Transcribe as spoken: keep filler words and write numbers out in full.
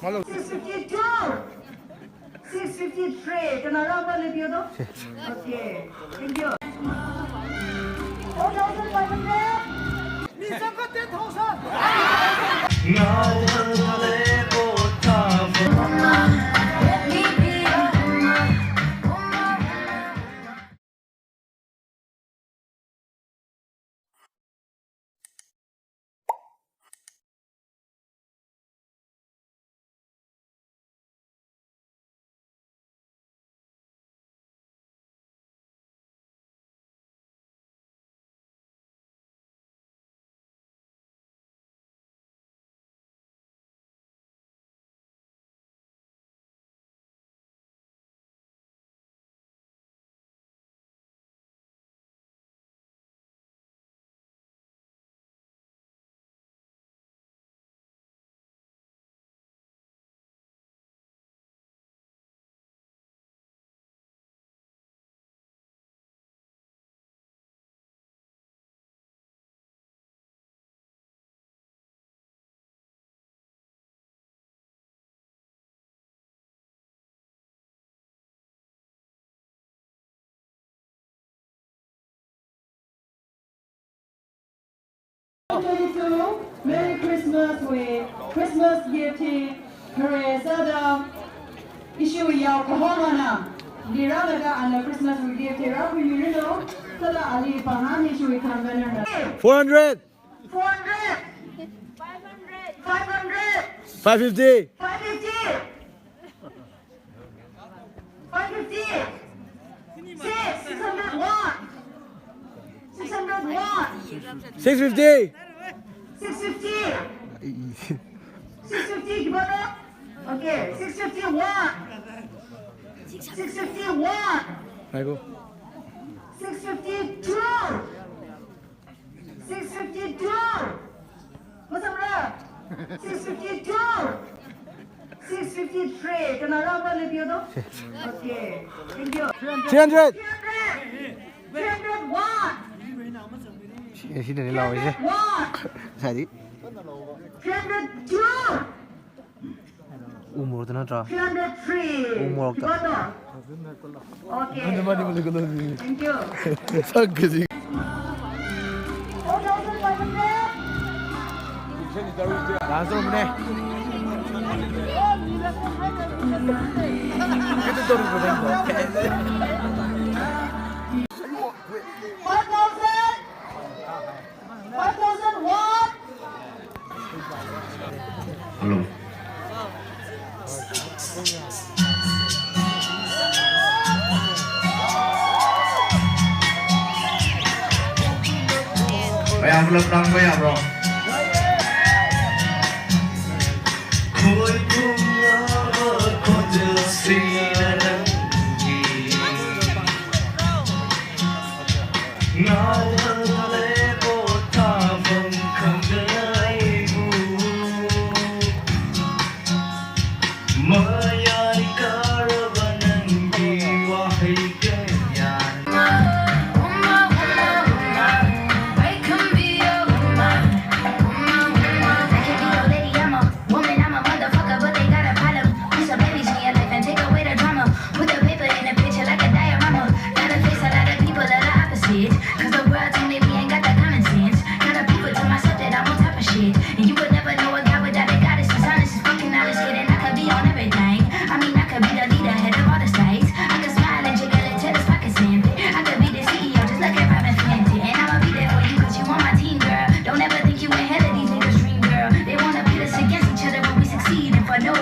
Six fifty-two. Six fifty-three. Kanarāva leiphaodo? Okay. Thank you. Four thousand five hundred. Mi sangkha ten thousand. Twenty-two, Merry Christmas wui Christmas gift hi khare sāda issue yao kahomana. Lirālaga ana Christmas wui gift hi rākhuimiranu. Sāda ali pangani issue wui convener na. Four hundred. Four hundred. Five hundred. Five hundred. Five fifty. Five fifty. Five fifty. Six, six hundred one. Six hundred one. Six fifty. Six fifty. Six fifty, gimana? Okay, six fifty-one. Six fifty-one. Aiko. Six fifty-two. Six fifty-two. Masamra. Six fifty-two. Six fifty-three. Kanarāva leiphaodo? Okay. Thank you. Three hundred. Three hundred. Three hundred one. Shi, shi ne lao je. Three hundred one. Sadi. Three hundred two. Umur tu na tra. Three hundred three. Umur ta. Kibato? Okay. Thank you. Sangkaji. Four thousand five hundred. Langsung ne. Kita turun ke bawah. Five thousand. Five thousand one. Hello. Kaya envelope nang kaya, bro. Woman, I'm a motherfucker, but they got a problem. Put some babies in your life and take away the drama. Put the paper in the picture like a diorama. Gotta face a lot of people that are opposite. 'Cause the world told me we ain't got that common sense. Gotta prove it to myself that I'm on top of shit. And you would never know a guy without a goddess. Is honest as fucking honest, kid, and I could be on everything. I mean, I could be the leader, head of all the states. I could smile and jiggle and tell his pockets empty. I could be the C E O just like a Robin Fenty. And I'ma be there for you 'cause you on my team, girl. Don't ever think you ahead of these niggas' dream, girl. They wanna pit us against each other, but we succeed. And for no